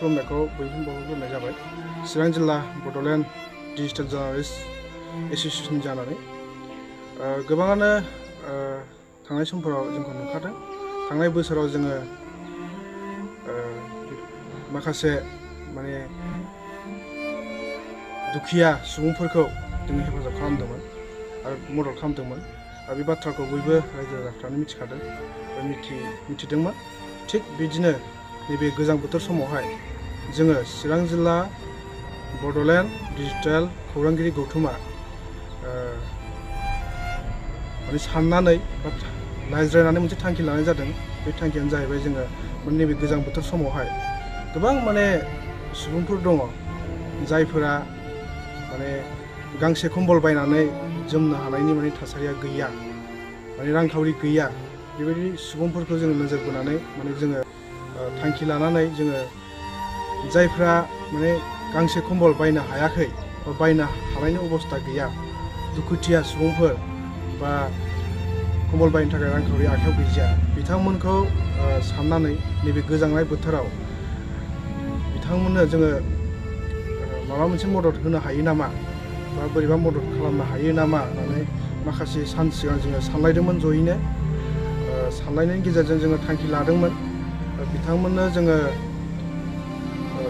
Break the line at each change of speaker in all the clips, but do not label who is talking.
खुलुमनायखौ बयबो होनाय जाबाय चिरां जिल्ला बड'लेण्ड डिजिटेल जार्नालिस्ट एसोसिएशन जानानै गोबाङानो थांनाय समफोराव जोंखौ नुखादों। थांनाय बोसोराव जोङो माखासे माने दुखिया सुबुंफोरखौ जोङो हेफाजाब खालामदोंमोन आरो मदद खालामदोंमोन आरो बे बाथ्राखौ बयबो रायजो राजाफ्रानो मिथिखादों मिथिदोंमोन। थिग बिदिनो नैबे गोजां बोथोर समावहाय जोङो चिरां जिल्ला बड'लेण्ड डिजिटेल खौरांगिरि गौथुमा माने साननानै बा रायज्लायनानै मोनसे थांखि लानाय जादों। बे थांखियानो जाहैबाय जोङो नैबे गोजां बोथोर समावहाय गोबां माने सुबुंफोर दङ जायफोरा माने गांसे कम्बल बायनानै जोमनो हानायनि माने थासारिया गैया, माने रांखावरि गैया। बेबायदि सुबुंफोरखौ जोङो नोजोर बोनानै माने जोङो थांखि लानानै जोङो जायफ्रा माने गांसे कम्बल बायनो हायाखै बा बायनो हानायनि अबस्था गैया, दुखुथिया सुबुंफोर बा कम्बल बायनो थाखाय रांखावरि आखायाव गैया, बिथांमोनखौ साननानै नैबे गोजांनाय बोथोराव बिथांमोननो जोङो माबा मोनसे मदद होनो हायो नामा बा बोरैबा मदद खालामनो हायो नामा होननानै माखासे सान सिगां जोङो सानलायदोंमोन। जयैनो सानलायनायनि गेजेरजों जोङो थांखि लादोंमोन बिथांमोननो जोङो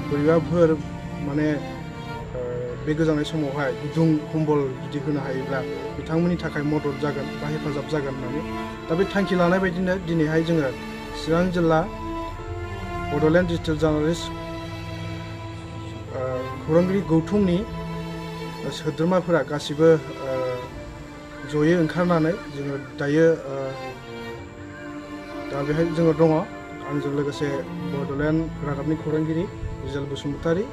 बोरैबाफोर माने बे गोजांनाय समावहाय गुदुं कम्बल जुदि होनो हायोब्ला बिथांमोननि थाखाय मदद जागोन बा हेफाजाब जागोन होननानै दा बे थांखि लानाय बायदिनो दिनैहाय जोङो चिरां जिल्ला बड'लेण्ड डिजिटेल जार्नालिस्ट खौरांगिरि गौथुमनि सोद्रोमाफोरा गासिबो जयै ओंखारनानै जोङो दायो दा बेहाय जोङो दङ। आंजों लोगोसे बड'लेण्ड रादाबनि खौरांगिरि रिजाल बसुमतारी,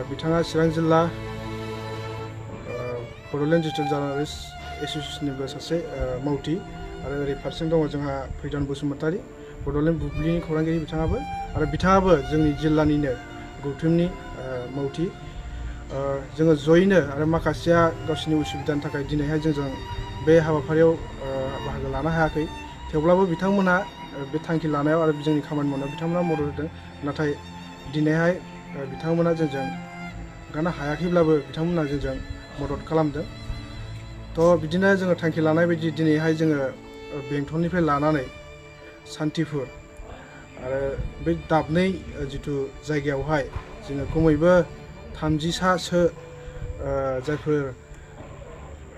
बिथाङा चिरां जिल्ला बड'लेण्ड डिजिटेल जार्नालिस्ट एसोसिएशननिबो सासे मावथि, आरो ओरै फारसेजों दङ जोंहा फैदान बसुमतारी, बड'लेण्ड बुब्लिनि खौरांगिरि बिथाङाबो जोंनि जिल्लानिनो गौथुमनि मावथि। जोङो जयैनो आरो माखासेया गावसिनि उसुबिदानि थाखाय दिनैहाय जोंजों बे हाबाफारियाव बाहागो लानो हायाखै, थेवब्लाबो बिथांमोनहा बे थांखि लानायाव आरो जोंनि खामानि मावनायाव बिथांमोना मदद होदों। नाथाय दिनैहाय बिथांमोना जोंजों ओंखारनो हायाखैब्लाबो बिथांमोना जोंजों मदद खालामदों। थ' बिदिनो जोङो थांखि लानाय बायदि दिनैहाय जोङो बेंटलनिफ्राय लानानै सान्थिफुर आरो बे दाबनै जिथु जायगायावहाय जोङो खमैबो 30सासो जायफोर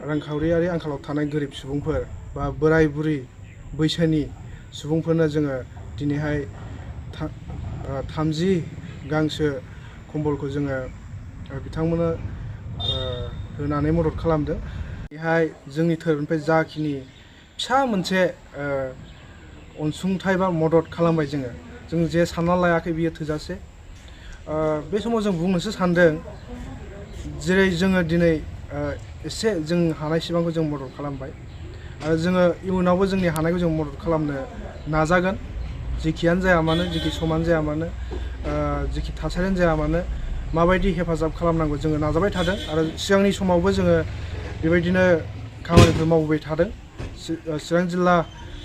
रांखावरियारि आंखालाव थानाय गोरिब सुबुंफोर बा बोराय बुरि बैसोनि सुबुंफोरनो जोङो दिनैहाय 30 गांसो कम्बलखौ जोङो बिथांमोननो होनानै मदद खालामदों। बेहाय जोंनि धोरोमनिफ्राय जाखिनि फिसा मोनसे अनसुंथाइ बा मदद खालामबाय जों जे सानना लायाखै बियो थोजासे। बे समाव जों बुंनोसो सानदों, जेरै जोङो दिनै एसे जों हानायसिबांखौ जों मदद खालामबाय आरो जोङो इयुनावबो जोंनि हानायखौ जों मदद खालामनो नाजागोन। जेखियानो जाया मानो, जेखि समानो जाया मानो, जेखि थासारियानो जाया मानो, माबायदि हेफाजाब खालामनांगौ जोङो नाजाबाय थादों आरो सिगांनि समावबो जोङो बेबायदिनो खामानिफोर मावबोबाय थादों चिरां जिल्ला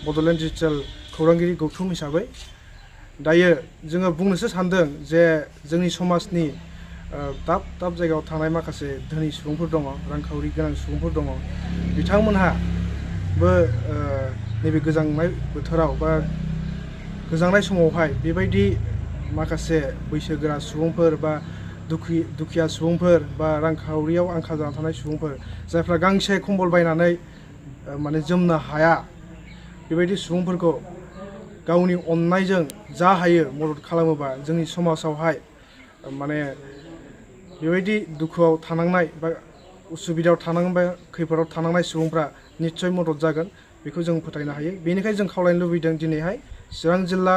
बड'लेण्ड डिजिटेल खौरांगिरि गौथुम हिसाबै। दायो जोङो बुंनोसो सानदों जे जोंनि समाजनि दाब दाब जायगायाव थानाय माखासे धोनि सुबुंफोर दङ, रांखावरि गोनां सुबुंफोर दङ, बिथांमोनहाबो नैबे गोजांनाय बोथोराव बा गोजांनाय समावहाय बेबायदि माखासे बैसोगोरा सुबुंफोर बा दुखिया सुबुंफोर बा रांखावरियाव आंखाल जाना थानाय सुबुंफोर जायफ्रा गांसे कम्बल बायनानै माने जोमनो हाया, बेबायदि सुबुंफोरखौ गावनि अननायजों जा हायो मदद खालामोबा जोंनि समाजावहाय माने बेबायदि दुखुआव थानांनाय बा उसुबिदायाव थानांनाय, खैफोदाव थानांनाय सुबुंफ्रा निस्सय मदद जागोन बेखौ जों फोथायनो हायो। बेनिखायनो जों खावलायनो लुबैदों दिनैहाय चिरां जिल्ला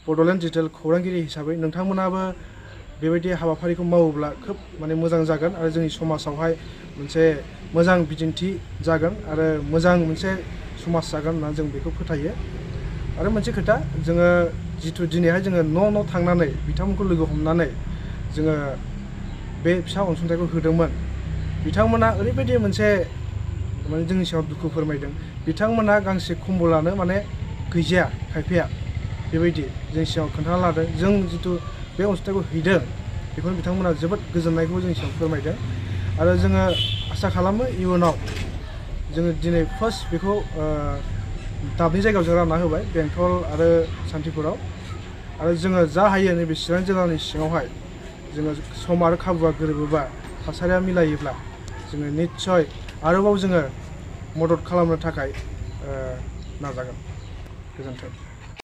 बड'लेण्ड डिजिटेल खौरांगिरि हिसाबै नोंथांमोनाबो बेबायदि हाबाफारिखौ मावोब्ला खोब माने मोजां जागोन आरो जोंनि समाजावहाय मोनसे मोजां बिदिन्थि जागोन आरो मोजां मोनसे समाज जागोन होनना जों बेखौ फोथायो। आरो मोनसे खोथा जोङो जिथु दिनैहाय जोङो न' थांनानै बिथांमोनखौ लोगो हमनानै जोङो बे फिसा अनसुंथाइखौ होदोंमोन। बिथांमोना ओरैबायदि मोनसे माने जोंनि सायाव दुखु फोरमायदों। बिथांमोना गांसे खम्बलानो माने गैजाया खायफाया बेबायदि जोंनि सिगाङाव खोन्थाना लादों। जों जिथु बे अनसुंथाइखौ हैदों बेखौनो बिथांमोना जोबोद गोजोननायखौ जोंनि सिगाङाव फोरमायदों। आरो जोङो आसा खालामो इयुनाव जोङो दिनै फार्स्ट बेखौ दाबनै जायगायाव जों रानना होबाय, बेंटल आरो सान्थिपुराव। आरो जोङो जा हायो नैबे चिरां जिल्लानि सिङावहाय जोङो सम आरो खाबुआ गोरोबोबा थासारिया मिलायोब्ला जोङो निस्सय आरोबाव जोङो मदद खालामनो थाखाय नाजागोन। गोजोन्थों।